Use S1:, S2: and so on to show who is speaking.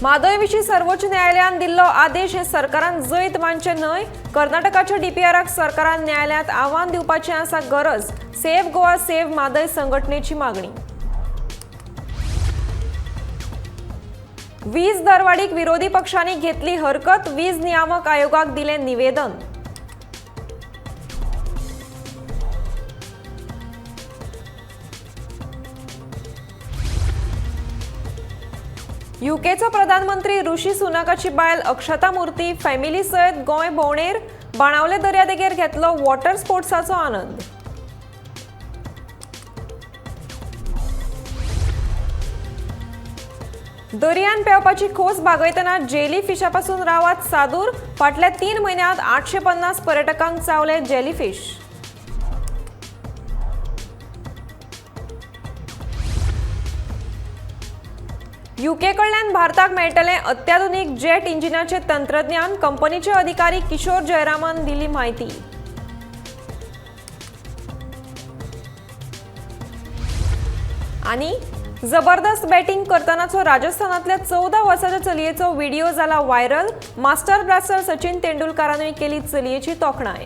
S1: म्हादय विशीं सर्वोच्च न्यायालयान दिल्लो आदेश हे सरकारान जैत मानचें न्हय. कर्नाटकाच्या डीपीआराक सरकारान न्यायालयांत आव्हान दिवपाचें आसा गरज. सेव्ह गोवा सेव्ह म्हादय संघटनेची मागणी. वीज दरवाडीक विरोधी पक्षांनी घेतली हरकत. वीज नियामक आयोगाक दिलें निवेदन. युकेचो प्रधानमंत्री ऋषी सुनाकाची बायल अक्षता मूर्ती फॅमिली सयत गोंय भोंवडेर. बाणावले दर्यादेगेर घेतलो वॉटर स्पोर्ट्साचो आनंद. दर्यान पेंवपाची खोस भागयतना जेली फिशापासून रावात सादूर. फाटल्या 3 म्हयन्यांत 850 पर्यटकांक चावले जेलीफिश. युके कडल्यान भारताक मेळटलें अत्याधुनीक जेट इंजिनाचें तंत्रज्ञान. कंपनीचे अधिकारी किशोर जयरामान दिली म्हायती. आनी जबरदस्त बॅटिंग करतनाचो राजस्थानांतल्या 14 वर्साच्या चलयेचो व्हिडिओ जाला व्हायरल. मास्टर ब्लास्टर सचिन तेंडुलकारानूय केली चलयेची तोखणाय.